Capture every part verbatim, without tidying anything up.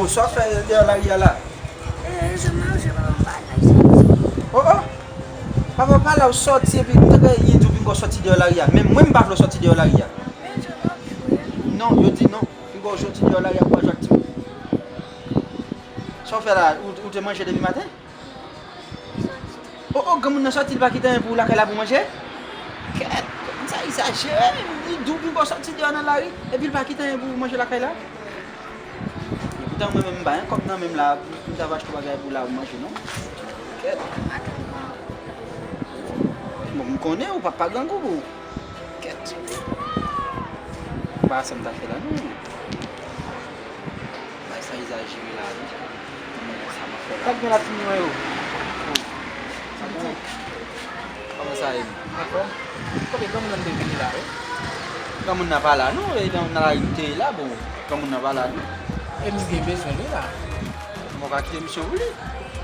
Sa w fè deyò lari a la? Eh, je mange, papa, m pa la, je... Oh, oh! Papa w pa la, w sòti epi m te gen ide w vin bò sòti deyò lari a. Men mwen, m pa vle w sòti deyò lari a. Non, yo di non. Vin bò sòti deyò lari a pou w pa jwe ak timoun. Sa w fè la? Ou, ou te manje depi maten? Oh, oh, granmoun nan sòti, li pa kite anyen pou ou lakay la pou manje? Kèt, granmoun sa egzajere, li di w vin bò sòti deyò nan lari, epi li pa kite anyen pou ou manje lakay la? Epoutan mwen menm m pa gen kòb nan men m la pou m ta va achte bagay pou la pou manje non. Kèt. Bon, m konnen ou papa grangou pou ou. Kèt. Pa sa m ta fè la non. Bay sa egzajere la wi. Sa m ap fè la. Sa k gen la timoun yo? Sa bon? Kòman sa ye? Anfòm? Kote granmoun nan te vini la wi? Granmoun nan pa la non, e nan nan lari m te ye la, bon, granmoun nan pa la non. E m gen bezwen li la. Mwen ka kite misye pou li.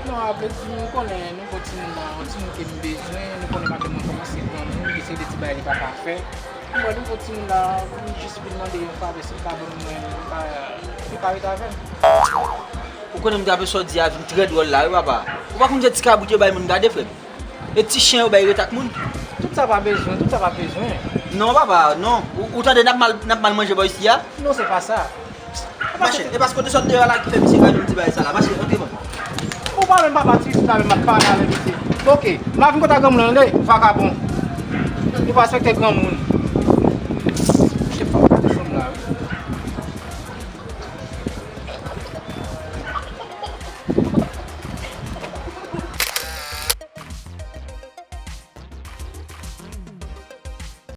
Non, apre ti, nou konnen, nou gon timoun nan, yon timoun ke m bezwen, nou konnen madanm nan kòmanse granmoun, li se de ti bagay li pa ka fè. M wè nou gon timoun la, pou m jis vin mande yon favè, si l ka ban m mwen, m pa, li pa ret avè m. Ou konnen m t ap sa w di a vin trè dwòl la wi papa. Ou pa konn jan ti kabrit yo bay moun gade frè m. E ti chen yo bay ret ak moun. Tout sa pa bezwen, tout sa pa bezwen. Non papa, non. Ou, ou tande n ap mal, n ap mal manje bò isi a? Non, se pa sa. Mache, e paske w desann deyò la ki fè misye ka vin di bagay sa la. Mache, antre papa. Ou pa menm papa ti pitit la menm ap pale avèk misye. Oke, m ap vin kontak granmoun nan tande, vakabon. Ou pa respekte granmoun.